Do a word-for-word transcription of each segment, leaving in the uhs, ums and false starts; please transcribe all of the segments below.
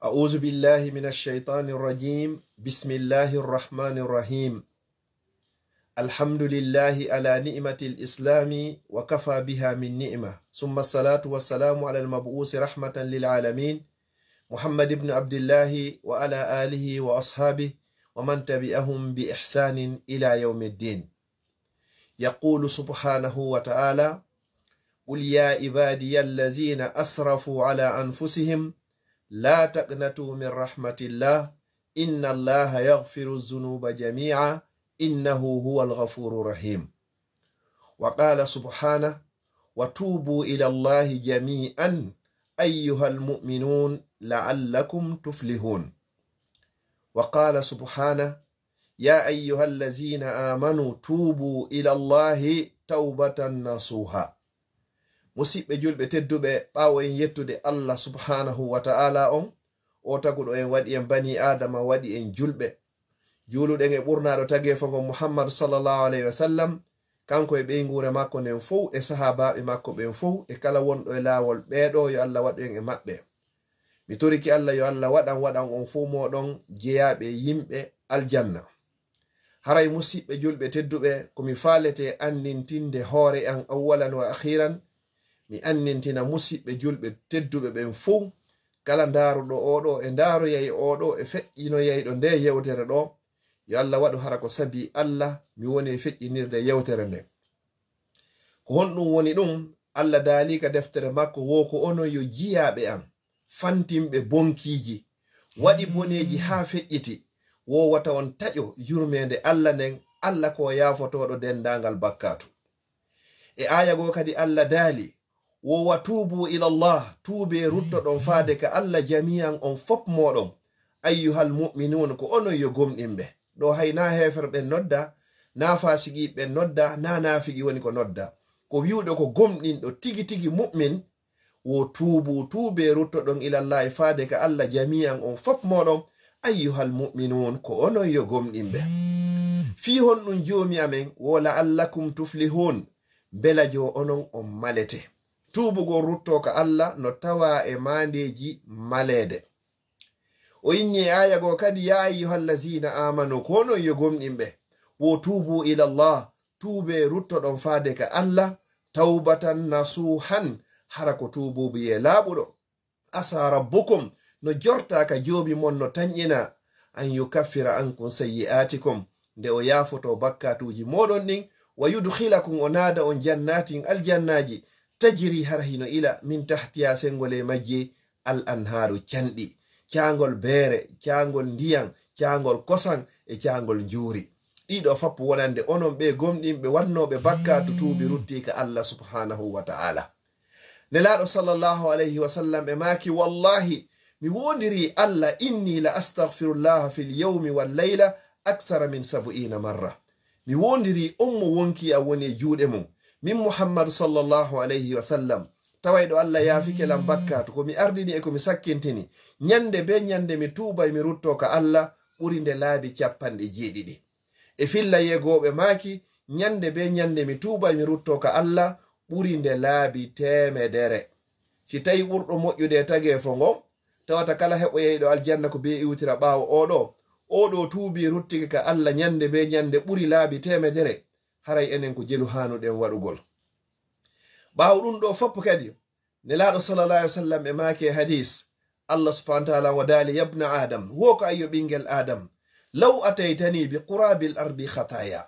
أعوذ بالله من الشيطان الرجيم. بسم الله الرحمن الرحيم. الحمد لله على نعمة الإسلام وكفى بها من نعمة، ثم الصلاة والسلام على المبعوث رحمة للعالمين محمد بن عبد الله وعلى آله وأصحابه ومن تبعهم بإحسان إلى يوم الدين. يقول سبحانه وتعالى: قل يا عبادي الذين أسرفوا على أنفسهم لا تقنطوا من رحمة الله إن الله يغفر الذنوب جميعا إنه هو الغفور الرحيم. وقال سبحانه: وتوبوا إلى الله جميعا أيها المؤمنون لعلكم تفلحون. وقال سبحانه: يا أيها الذين آمنوا توبوا إلى الله توبة نصوحا. Musiɓɓe julɓe tedduɓe, ɓaawo en yettude Allah subhanahu wa ta'ala on, o taguɗo en, waɗi en bani Adama, waɗi en julɓe. Juuluɗen e ɓurnaaɗo tageefo ngon Muhammadu sallallahu alayhi wa sallam, kanko e ɓeynguure makko nden fow, e sahaabaaɓe makko ɓen fow, e kala wonɗo e laawol ɓeeɗo, yo Allah waɗu en e maɓɓe. Mi toriki Allah yo Allah waɗan, waɗan on fow mooɗon jeyaaɓe yimɓe aljanna. Haray musiɓɓe julɓe tedduɓe, ko mi faalete annintinde hoore an awwalan wa akhiran, mi annintina musiɓɓe julɓe tedduɓe ɓen fow, kala ndaaruɗo oɗo e ndaaroyay oɗo e feƴƴinoyayɗo nde yewtere ɗo, yo Allah waɗu hara ko sabi Allah mi woni e feƴƴinirde yewtere nde. Ko honɗum woni ɗum? Allah daali ka deftere makko, wo ko onon yo jiyaaɓe an, fantimɓe bonkiiji, waɗi boneeji haa feƴƴiti, wo wata on taƴo yurmeende Allah nden, Allah ko yaafotooɗo denndaangal bakkaatu. E aaya goo kadi Allah daali, wo wa tuubu ilallah, tuubee ruttoɗon faade ka Allah jami'an on fop mooɗon, ayyuhal mu'minuun, ko onon yo gomɗinɓe. Ɗo hay naa heeferɓe nodda, naa faasiqiiɓe nodda, naa naafigi woni ko nodda. Ko wi'uɗo ko gomɗinɗo tigi tigi mu'min, wo tuubu, tuubee ruttoɗon ilallahi faade ka Allah jami'an on fop mooɗon, ayyuhal mu'minuun, ko onon yo gomɗinɓe. Fii honɗum joomi amen, wo la'allakum tuflihuun, mbela jo onon on malete. Tuubugol ruttoo ka Allah no tawaa e maandeeji maleede. O inni e aaya goo kadi, ya ayyuhal laziina aamanu, ko onon yo gomɗinɓe, wo tuubu ilallah, tuubee ruttoɗon faade ka Allah, tawbatan nasuuhan, hara ko tuubuubuyee laaɓuɗo. Asa rabbukum, no jortaa ka joomi mon no tanƴina, an yukaffira ankum sayyi'aatikum, nde o yaafotoo bakkaatuuji mooɗon ɗin, wa yudkhilakum, o naada on jannaatin aljannaaji, tajri, hara hino ila, min tahtiha, senngo ley majji, al anhaaru, canɗi, caangol beere, caangol ndiyan, caangol kosan e caangol njuuri. Ɗiɗo fop wonande onon ɓe gomɗinɓe wannooɓe bakkaatu tuubi ruttii ka Allah subhanahu wa ta'ala. Nelaaɗo sallallahu alayhi wa sallam e maaki, wallahi, mi woondirii Allah, inni la astaghfirullaha fil yawmi wal layla aksara min sabu'ina marra. Mi woondirii on mo wonkii an woni e juuɗe mum, min Muhammadu sallallahu alayhi wa sallam, tawayɗo Allah yaafike lan bakkaatu, ko mi ardini e ko mi sakkintini, ñande be ñande mi tuubay mi ruttoo ka Allah ɓuri nde laabi capanɗe jeeɗiɗi. E filla yegooɓe maaki, ñande be ñande mi tuubay mi ruttoo ka Allah ɓuri nde laabi teemedere. Si tawi ɓurɗo moƴƴude e tageefo ngon, tawata kala heɓoyayɗo aljanna ko bee iwtira ɓaawo oo ɗoo, oo ɗoo tuubii ruttike ka Allah ñande bee ñande ɓuri laabi teemedere, haray enen ko jelu haanuɗen waɗugol. Ɓaawo ɗum ɗoo fof kadi, Nelaaɗo sallallahu alaihi wasallam e maaki e hadiis, Allah subhanahu wa ta'ala o daali, yabna Adam, wo ko ayyo ɓingel Adam, law ataytani bi qurabil ardi khataya,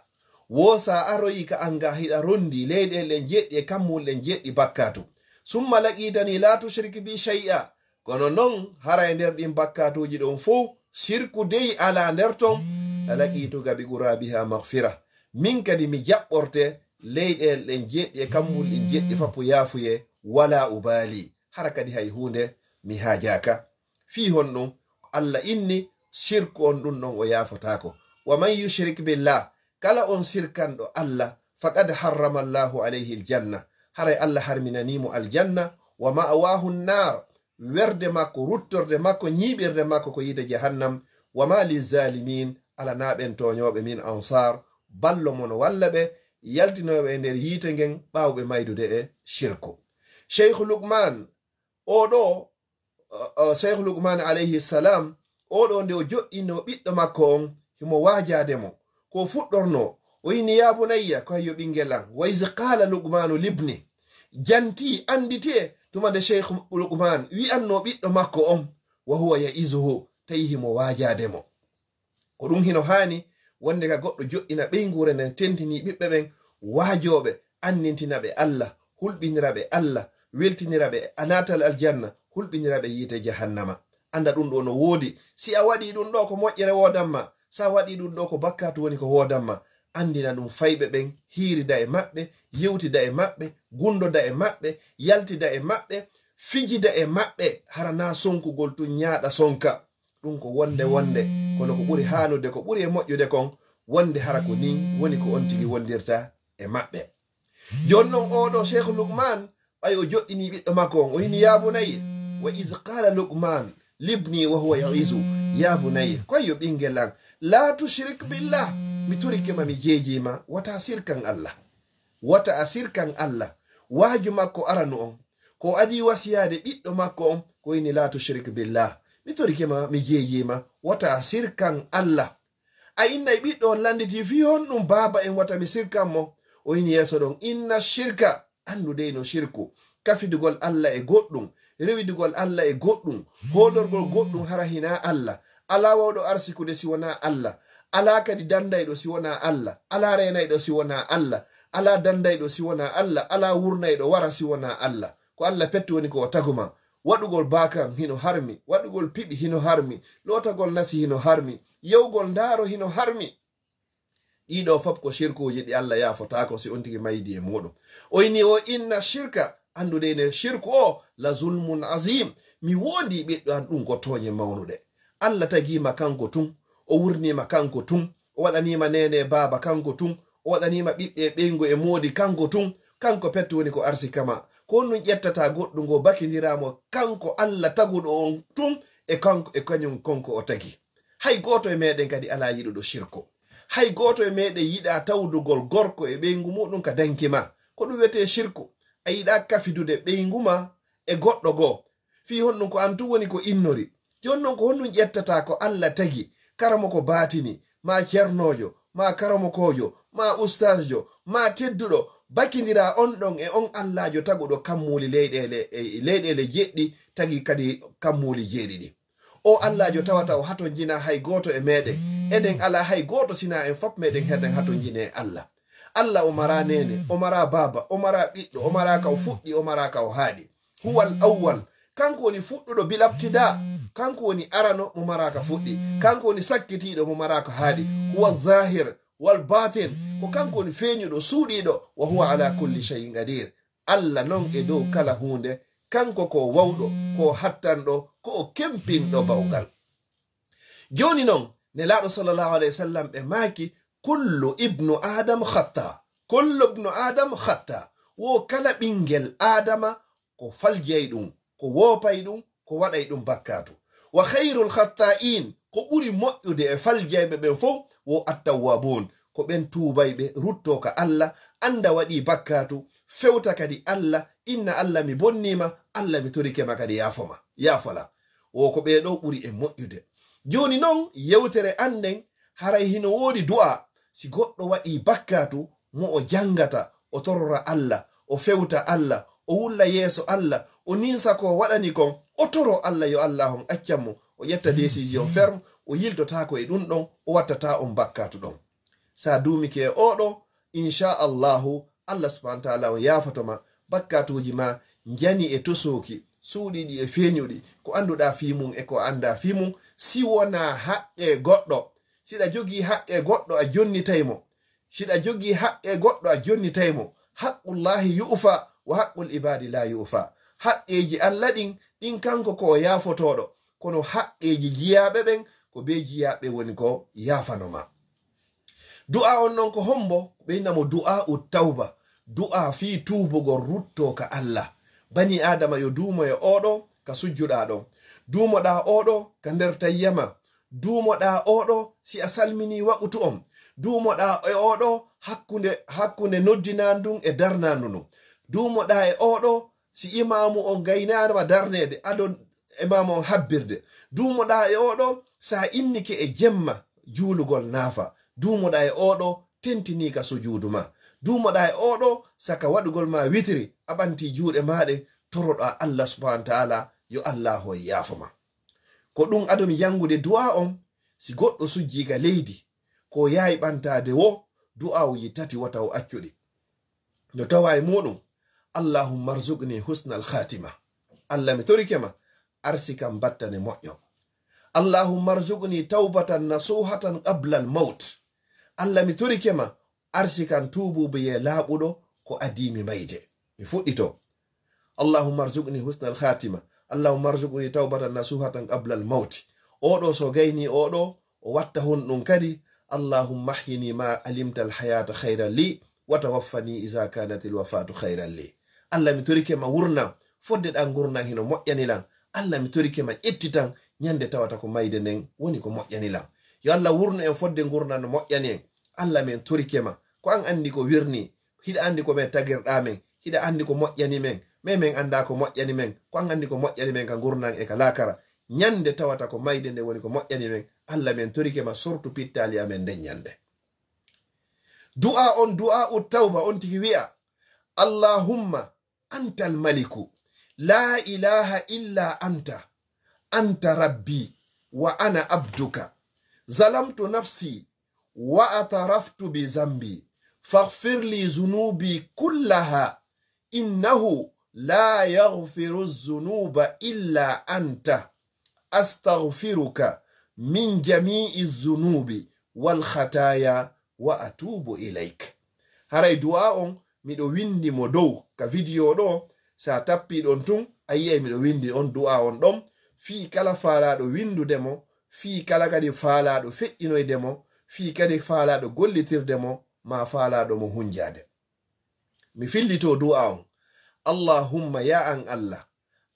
wo sa aroyi ka anga hiɗa rondi leyɗeele ɗen jeɗɗi e kammuule ɗen jeɗɗi bakkatu, summa laqitani la tushrik bi shay'a, kono non hara e nder ɗin bakkatuuji ɗon fow sirku dey ala nder ton, la laqituka bi qurabiha maghfira, min kadi mi jaɓɓorte leyɗeele ɗen jeɗɗi e kammuule ɗin jeɗɗi fof yaafuye, wala ubali, hara kadi hay huunde mi haajaaka. Fii honɗum? Allah inni sirku on ɗum ɗon o yaafotaako. Wa man yushrik billah, kala on sirkanɗo Allah, faqad harrama Allahu alayhi aljanna, haray Allah harminanii mo aljanna, wa ma'wahu nnar, werde makko, ruttorde makko, ñiiɓirde makko ko yiite jahannam, wa ma lizzalimin, alanaa ɓen tooñooɓe min ansar, ballo mo no walla ɓe, yaltinooɓe e nder yiite ngen ɓaawo ɓe maydude e shirku. Sheikh Luqman, oo ɗoo o, o, Cheikh Luqman alayhi salam, oɗo nde o joɗɗinno ɓiɗɗo makko on, himo waajaade mo. Ko fuɗɗorno, o inni, "Ya bunayya, ko yo ɓinngel an." Wa iz qala Luqmanu libni. Janti, annditi e tuma nde Cheikh Luqman wi'anno ɓiɗɗo makko on, wa huwa ya'izuhu, tawi himo waajaade mo. Ko ɗum hino haani wonde ka goɗɗo joɗɗina ɓeynguure nden, tentini ɓiɓɓe ɓen, waajooɓe, anndintina ɓe Allah, hulɓinira ɓe Allah, weltinira ɓe a naatal aljanna, hulɓinira ɓe yiite jahannama. Annda ɗum ɗo no woodi. Si a waɗi ɗum ɗo ko moƴƴere woodan ma, si a waɗi ɗum ɗo ko bakkaatu woni ko woodan ma. Anndina ɗum fayɓe ɓen, hiirida e maɓɓe, yewtida e maɓɓe, gunndoda e maɓɓe, yaltida e maɓɓe, fijida e maɓɓe, hara naa sonkugol tun ñaaɗa sonka. Ɗum ko wonde wonde, kono ko ɓuri haanude, ko ɓuri e moƴƴude kon, wonde hara ko nin woni ko on tigi wondirta e maɓɓe. Jooni non, oo ɗoo Cheikh Luqman, ɓay o joɗɗinii ɓiɗɗo makko on, o inni, "Ya bunayya," wa iz qala Luqman libni wa huwa ya'izu, "Ya bunayya," ko yo ɓinngel an, "la tushrik billah, mi torike ma, mi jeejii ma, wata sirkan Allah." Wata a sirkan Allah. Waaju makko aranu on, ko adii wasiyaade ɓiɗɗo makko on, ko inni, "La tushrik billah, mi torike ma, mi jeejii ma, wata a sirkan Allah." A innay ɓiɗɗo on lannditi fii honɗum baaba en wata mi sirkan mo? O inni yeeso ɗon, "Inna shirka," anndu dey no shirku, kafidugol Allah e goɗɗum, rewidugol Allah e goɗɗum, hoolorgol goɗɗum hara hinaa Allah. Alaa wawɗo arsikude si wonaa Allah. Alaa kadi danndayɗo si wonaa Allah. Alaa reenayɗo si wonaa Allah. Alaa danndayɗo si wonaa Allah. Alaa wurnayɗo wara si wonaa Allah. Ko Allah pettu woni ko o tagu ma. Waɗugol baakan hino harmi. Waɗugol piɓi hino harmi. Lootagol nasi hino harmi. Yewgol ndaaro hino harmi. Ɗii ɗoo fof ko shirkuuji ɗi Allah yaafotaako si on tigi maydii e muuɗum. O inni o, "Inna shirka," anndu dey ne shirku o, "la zulmun azim." Mi woondii ɓiɗɗo an, ɗum ko tooñe mawnuɗe. Allah tagii ma kanko tun, o wurnii ma kanko tun, o waɗanii ma neene e baaba kanko tun, o waɗanii ma ɓiɓɓe e ɓeyngu e moodi kanko tun, kanko pettu woni ko arsika ma. Ko honɗum ƴettataa goɗɗum ngo bakindiraa mo kanko Allah taguɗo on tun e kanko, e kañum kon ko o tagi? Hay gooto e meɗen kadi alaa yiɗuɗo shirku. Hay gooto e meɗen yiɗaa tawdugol gorko e ɓeyngu muɗum ka danki ma. Ko ɗum wiyetee shirku. A yiɗaa kafidude ɓeyngu ma e goɗɗo goo. Fii honɗum ko an tun woni ko innori. Jooni non ko honɗum ƴettataa ko Allah tagi, karamoko baatini, maa cernoojo, maa karamokoojo, maa ustaasjo, maa tedduɗo, bakindiraa on ɗon e on Allaajo taguɗo kammuuli leyɗeele, e leyɗeele jeɗɗi, tagi kadi kammuuli jeeɗiɗi. O Allaajo tawata o hatonjinaa hay gooto e meɗen. Eɗen alaa hay gooto sinaa en fof meɗen heɗen hatonjinee e Allah. Allah o maraa neene, o maraa baaba, o maraa ɓiɗɗo, o maraa ka o fuɗɗi, o maraa ka o haaɗi. Huwal awwal, kanko woni fuɗɗuɗo bilabtidaa, kanko woni arano mo maraa ka fuɗɗi, kanko woni sakkitiiɗo mo maraa ka haaɗi. Huwa zahir wal batin, ko kanko woni feeñuɗo, suuɗiiɗo, wa huwa ala kulli shay'in qadir. Allah non e dow kala huunde, kanko ko wawɗo, ko hattanɗo, ko o kempinɗo bawgal. Jooni non, Nelaaɗo sallallahu alayhi wa sallam ɓe maaki, "Kullu ibnu Adam khatta." Kullu ibnu Adam khatta. Wo kala ɓinngel Aadama ko faljay ɗum, ko woopay ɗum, ko waɗay ɗum bakkaatu. "Wa khayrul khatta'in," ko ɓuri moƴƴude e faljayɓe ɓen fof, wo attawwabun, ko ɓen tuubayɓe, ruttoo ka Allah, annda waɗii bakkaatu, fewta kadi Allah, inna Allah mi bonnii ma, Allah mi torike ma kadi yaafo ma, yaafola. Wo ko ɓee ɗoo ɓuri e moƴƴude. Jooni non, yewtere an nden, haray hino woodi du'a. Si goɗɗo waɗii bakkaatu, mo o janngata, o torora Allah, o fewta Allah, o wulla yeeso Allah, o ninsa ko o waɗani kon, o toro Allah yo Allah on accan mo, o ƴetta décision ferme, o yiltotaako e ɗum ɗon, o wattataa on bakkaatu ɗon. Sa duumike e oo ɗoo, insha Allahu, Allah subhanahu wa ta'ala o yaafoto ma bakkaatuuji ma, njani e tosooki, suuɗiiɗi e feeñuɗi, ko annduɗaa fii mum e ko a anndaa fii mum, si wonaa haqqee goɗɗo. Siɗa jogii haqqee goɗɗo, a jonnitay mo. Siɗa jogii haqqee goɗɗo, a jonnitay mo. Haqqullahi yu'fa, wa haqqul ibaadi laa yu'fa. Haqqeeji Allah ɗin, ɗin kanko ko o yaafotooɗo, kono haqqeeji jiyaaɓe ɓen, ko bee jiyaaɓe woni ko yaafano ma. Du'a on non ko hombo? Ɓe inna mo du'a ut tawba, du'a fii tuubugol ruttoo ka Allah. Bani Aadama yo duumo e oo ɗoo ka sujjuɗaa ɗon. Duumoɗaa oo ɗoo ka nder tayyama. Duumoɗaa oo ɗoo si a salminii waqutu on. Duumoɗaa e oo ɗoo hakkunde, hakkunde noddinaandu ndun e darnaandu ndun. Duumoɗaa e oo ɗoo si imaamu on gaynaama darneede, ado e maama on habbirde. Duumoɗaa e oo ɗoo, so a immike e jemma juulugol naafa. Duumoɗaa e oo ɗoo, tentinii ka sujuudu maa. Duumoɗaa e oo ɗoo, saka waɗugol maa witiri, a ɓantii juuɗe maa ɗen, toroɗaa Allah subhanahu wa ta'ala, yo Allah on yaafo ma. Ko ɗum adon janngude du'aa on, si goɗɗo sujjii ka leydi, ko yaawi ɓantaade wo, du'aawuji tati wota o accuɗi. No tawa e muɗum, "Allahumma arzuqni husnal khatima." Allah, mi torike ma, arsikan battane moƴƴo. "Allahumma arzuqni tawbatan nasuhatan qabla al maut." Allah, mi torike ma, arsikan tuubuubu ye laaɓuɗo ko adii mi mayde. Mi fuɗɗito. "Allahumma arzuqni husnal khatima. Allahumma arzuqni tawbatan nasuhatan qabla al mawti." Oo ɗoo so gayni oo ɗoo, o watta honɗum kadi, "Allahumma ahyini ma alimta al hayata khayran li, wa tawaffani iza kanat al wafatu khayran li." Allah, mi torike ma wurnan, fodde ɗan ngurnan hino moƴƴani lan. Allah, mi torike ma ƴettitan ñande tawata ko mayde nden woni ko moƴƴani lan. Yo Allah wurnu en fodde ngurnan no moƴƴani en. Allah, men torike ma, ko an anndi ko wirni, hiɗa anndi ko men tagirɗaa men, hiɗa anndi ko moƴƴani men, men men anndaa ko moƴƴani men, ko an anndi ko moƴƴani men ka ngurnan e ka laakara. Ñande tawata ko mayde nde woni ko moƴƴani men, Allah, men torike ma, sortu pittaali amen nden ñande. Du'aa on, du'aa ut tawba on tigi wi'a, "Allahumma antal maliku, la ilaha illa anta, anta rabbi, wa ana abduka, zalamtu nafsi, wa ataraftu bi zambi, faghfir li zunubi kullaha, innahu la yaghfiru zunuba illa anta, astaghfiruka min jami'i zunubi wal khataya, wa atubu ilayk." Haray du'aa on, miɗo winndi mo dow ka video ɗoo. So a tappii ɗon tun, a yi'ay miɗo winndi on du'aa on ɗon. Fii kala faalaaɗo winndude mo, fii kala kadi faalaaɗo feƴƴinoyde mo, fii kadi faalaaɗo gollitirde mo, maa faalaaɗo mo hunjaade. Mi fillitoo du'aa on. Allahumma, yaa an Allah,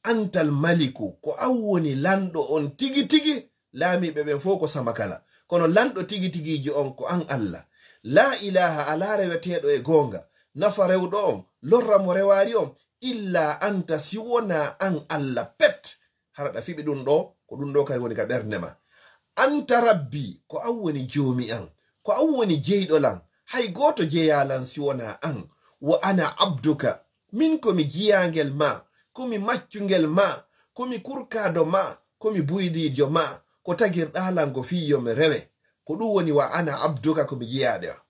antal maliku, ko an woni lanɗo on tigi tigi, laamiiɓe ɓen fow ko sama kala. Kono lanɗo tigi tigiijo on ko an Allah. La ilaha, alaa reweteeɗo e goonga, nafa rewɗo on, lorra mo rewaari on, illa anta, si wonaa an Allah pet. Hara ɗa fiɓi ɗum ɗoo, ko ɗum ɗoo kadi woni ka ɓernde ma. Anta rabbi, ko an woni joomi an, ko an woni jeyɗo lan, hay gooto jeyaa lan si wonaa an. Wa ana abduka, min ko mi jiyaangel ma, ko mi maccungel ma, ko mi kurkaado ma, ko mi buydiijo ma, ko tagirɗaa lan ko fii yo mi rewe. Ko ɗum woni wa ana abduka, ko mi jiyaaɗo ma.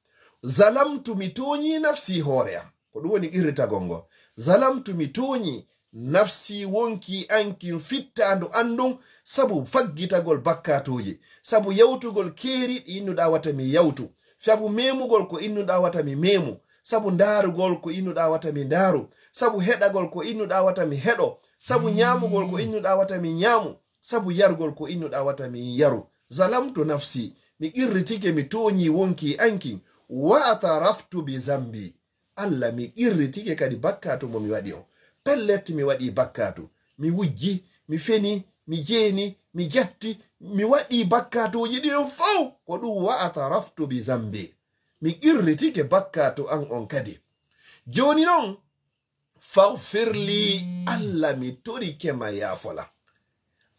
Zalamtu, mi tooñii nafsi, hoore am. Ko ɗum woni qirritagol ngol. Zalamtu, mi tooñii, nafsi, wonkii an kin fittaandu an ndun, sabu faggitagol bakkaatuuji, sabu yawtugol keeri ɗi innuɗaa wata mi yawtu, sabu meemugol ko innuɗaa wata mi meemu, sabu ndaarugol ko innuɗaa wata mi ndaaru, sabu heɗagol ko innuɗaa wata mi heɗo, sabu ñaamugol ko innuɗaa wata mi ñaamu, sabu yarugol ko innuɗaa wata mi yaru. Zalamtu nafsi, mi qirritike, mi tooñii wonkii an kin, wa ataraftu bi zambi. Allah, mi qirritike kadi bakkaatu mo mi waɗi on. Pellet, mi waɗii bakkaatu. Mi wujji, mi feni, mi jeeni, mi jatti, mi waɗii bakkaatuuji ɗin fow. Ko ɗum wa ataraftu bi zambi. Mi qirritike bakkaatu an on kadi. Jooni non, faghfir li, Allah, mi torike ma, yaafo lan.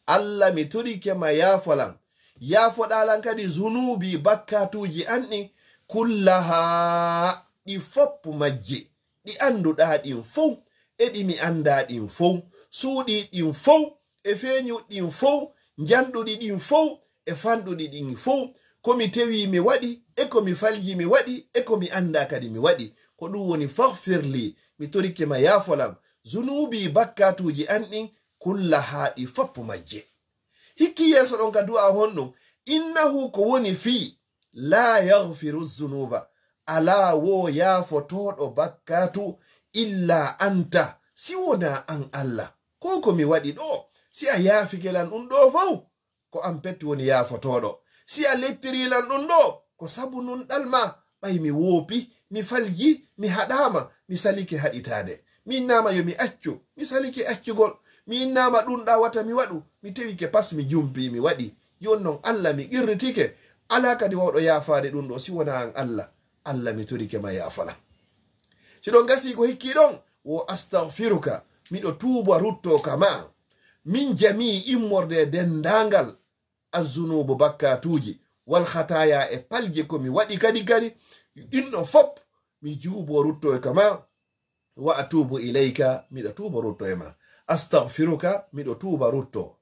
Allah, mi torike ma, yaafo lan. Yaafoɗaa lan kadi zunuubi, bakkaatuuji an ɗin, kullaha, ɗi foppu majji, ɗi annduɗaa ɗin fow, e ɗi mi anndaa ɗin fow, suuɗii ɗin fow, e feeñuɗi ɗin fow, njanɗuɗi ɗin fow, e fanɗuɗi ɗin fow, ko mi tewii mi waɗi, e ko mi falji mi waɗi, e ko mi anndaa kadi mi waɗi. Ko ɗum woni faghfir li, mi torike ma yaafo lan, zunuubi, bakkaatuuji an ɗin, kullaha, ɗi foppu majje. Hikki yeeso ɗon ka du'a honɗum? Innahu, ko woni fii, laa yaghfiru zunuuba, alaa wo yaafotooɗo bakkaatu, illa anta, si wonaa an Allah. Ko ko mi waɗi ɗo, si a yaafike lan ɗum ɗo fow, ko an pet woni yaafotooɗo. Si a lettirii lan ɗum ɗo, ko sabu nunɗal ma, ɓay mi woopi, mi falji, mi haɗaama, mi salike haɗitaade. Mi innaama yo mi accu, mi salike accugol. Mi innaama ɗum ɗa wata mi waɗu, mi tewike pas mi jumpi, mi waɗi. Jooni non Allah mi qirritike, alaa kadi wawɗo yaafaade ɗum ɗo si wonaa an Allah. Allah mi torike ma yaafo lan. Si ɗon gasii ko hikkii ɗon, wo astaghfiruka, miɗo tuuba ruttoo ka ma. Min jamii immorde e denndaangal azzunuubu bakkaatuuji, wal khataaya e palje ko mi waɗi kadi kadi, ɗinɗo fop mi juubo rutto e kama, wa atuubu ilayka, miɗo tuubo rutto e ma. Astaghfiruka, miɗo tuuba rutto.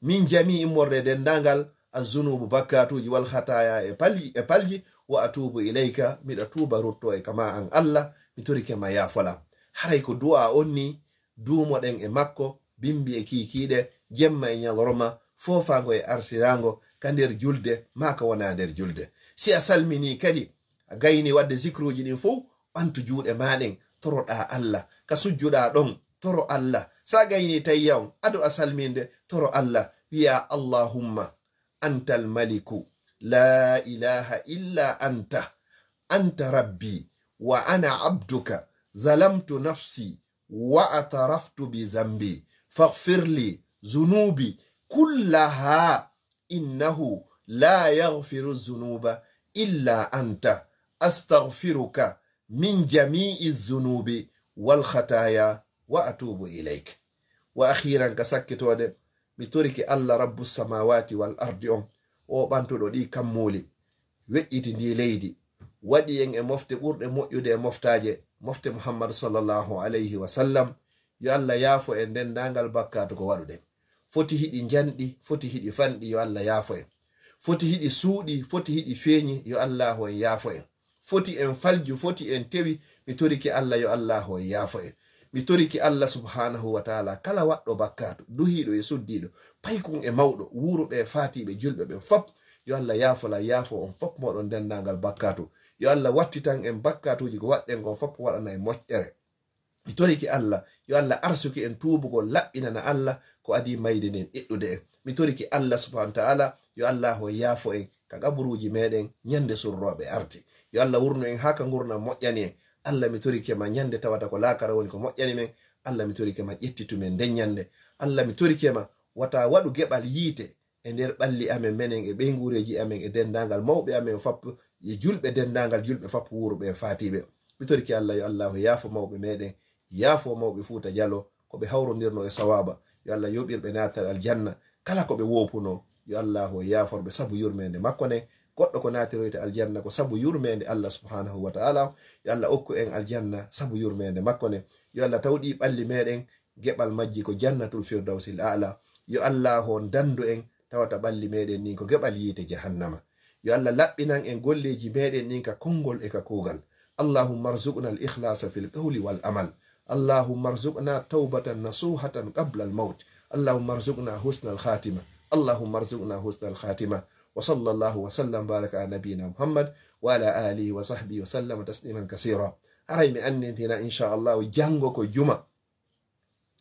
Min jamii immorde e denndaangal azzunuubu bakkaatuuji wal khataaya e palji, e palji, wa atuubu ilayka, miɗo tuuba rutto e kama an Allah, mi torike ma yaafolam. Haray ko du'a on ni, duumoɗen e makko, bimbi e kiikiiɗe, jemma e ñalorma, foofaango e arsirango, ka nder julde, maa ka wona nder julde. Si a salmini kadi, a gayni waɗde zikruuji ɗin fow, ɓantu juuɗe maa ɗen, toroɗaa Allah. Ka sujjuɗaa ɗon, toro Allah. Sa gayni tayya on, ado a salminde, toro Allah. Wi'a, Allahumma, antal maliku, la ilaha illa anta, anta rabbi, wa ana abduka, zalamtu nafsi, wa ataraftu bi zambi, faghfir li zunubi kullaha, innahu la yaghfiru zunuba illa anta, astaghfiruka min jamii zunubi wal khataya, wa atubu ilayk. Wa akhiran, ka sakkitoode, mi torike Allah rabbu samawati wal ardi on, o ɓantuɗo ɗi kammuuli, weƴƴiti ndi leydi, waɗi en e mofte ɓurɗe moƴƴude e moftaaje, mofte Muhammad sallallahu alayhi wa sallam. Yo Allah yaafo en denndaangal bakkaatu ko waɗuɗen. Foti hiɗi njanɗi, foti hiɗi fanɗi, yo Allah yaafo en. Foti hiɗi suuɗi, foti hiɗi feeñi, yo Allahu en yaafo en. Foti en falju, foti en tewi, mi torike Allah, yo Allahu en yaafo en. Mi torike Allah subhanahu wa taala, kala waɗɗo bakkaatu, duhiiɗo e suddiiɗo, paykun e mawɗo, wuuruɓe e faatiiɓe, julɓe ɓen fop, yo Allah yaafo lan, yaafo on fop mooɗon denndaangal bakkaatu. Yo Allah wattitan en bakkaatuuji ko waɗɗen kon fop, waɗana en moƴƴere. Mi torike Allah, yo Allah arsuki en tuubugol, laɓɓinana Allah ko adii mayde nden iɗɗude en. Mi torike Allah subhanahu wa taala, yo Allahu yaafo en ka qaburuuji meɗen ñande surrooɓe arti. Yo Allah wurnu en haa ka ngurndan moƴƴani en. Allah, mi torike ma, ñande tawata ko laakara woni ko moƴƴani men, Allah, mi torike ma, ƴettitu men nden ñande. Allah, mi torike ma, wata waɗu geɓal yiite e nder ɓalli amen, menen e ɓeynguureeji amen e denndaangal mawɓe amen fop, e julɓe, denndaangal julɓe fop, wuuruɓe e faatiiɓe. Mi torike Allah, yo Allahu yaafo mawɓe meɗen, yaafo mawɓe Fuuta Jalo, ko ɓe hawrondirno e sawaaba. Yo Allah yoɓir ɓe naatal aljanna. Kala ko ɓe woopuno, yo Allahu yaafor ɓe sabu yurmeende makko nden. Goɗɗo ko naatiroyta aljanna ko sabu yurmeende Allah subhanahu wa taala. Yo Allah okku en aljanna sabu yurmeende makko nden. Yo Allah taw ɗi ɓalli meɗen, geɓal majji ko jannatul firdawsil a'la. Yo Allahu on dandu en tawata ɓalli meɗen ndin ko geɓal yiite jahannama. Yo Allah laɓɓinan en golleeji meɗen ɗin ka konngol e ka kuugal. اللهم ارزقنا الإخلاص في القول والعمل. اللهم ارزقنا توبة نصوحة قبل الموت. اللهم ارزقنا حسن الخاتمة. اللهم ارزقنا حسن الخاتمة. وصلى الله وسلم وبارك على نبينا محمد وعلى آله وصحبه وسلم تسليما كثيرا. Haray mi anndintina, inchallahu, janngo ko juma.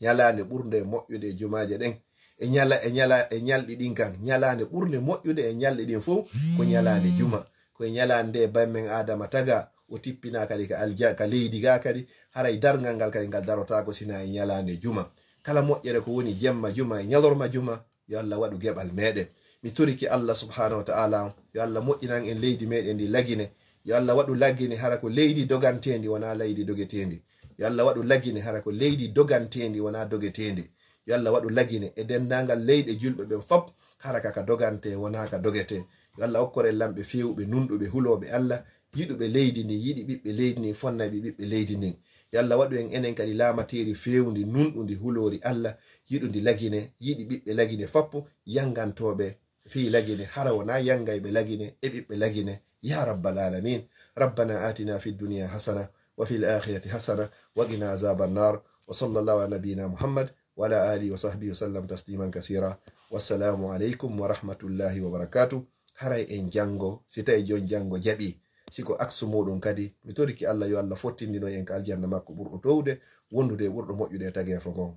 Ñalaande ɓurnde moƴƴude e jumaaje ɗen, e ñala-, e ñala-, e ñalɗi ɗin kan, ñalaande ɓurnde moƴƴude e ñalɗi ɗin fow ko ñalaande juma. Ko e ñalaande nde bammen Aadama taga, o tippina kadi ka alja-, ka leydi ga kadi, haray darngal ngal kadi ngal darotaako sina e ñalaande juma. Kala moƴƴere ko woni jemma juma e ñalorma juma, yo Allah waɗu geɓal meɗen. Mi torike Allah subhanahu wa ta'ala, yo Allah moƴƴinan en leydi meɗen ndi Lagine. Yo Allah waɗu Lagine hara ko leydi doganteendi, wona leydi dogeteendi. Yo Allah waɗu Lagine hara ko leydi doganteendi, wona dogeteendi. Yo Allah waɗu Lagine e denndaangal leyɗe julɓe ɓen fop hara ka, ka dogante, wona ka dogete. Yo Allah okkor en lamɓe feewuɓe, nunɗuɓe, hulooɓe Allah, yiɗuɓe leydi ndi, yiɗi ɓiɓɓe leydi ndi, fonnayɓe ɓiɓɓe leydi ndi. Yo Allah waɗu en enen kadi laamateeri feewndi, nunɗundi, huloori Allah, yiɗundi Lagine, yiɗi ɓiɓɓe Lagine fop, yanngantooɓe fii Lagine, hara wona yanngayɓe Lagine e ɓiɓɓe Lagine, ya rabbal aalamiin. ربنا آتنا في الدنيا حسنة وفي الآخرة حسنة وقنا عذاب النار. وصلى الله على نبينا محمد وعلى آله وصحبه وسلم تسليما كثيرا. والسلام عليكم ورحمة الله وبركاته. Haray en janngo, si tawi jon janngo jaɓi, si ko aksu muuɗum kadi, mi torike Allah yo Allah fottindino en ka aljanna makko ɓurɗo towde, wondude e ɓurɗo moƴƴude e tageefo ngon.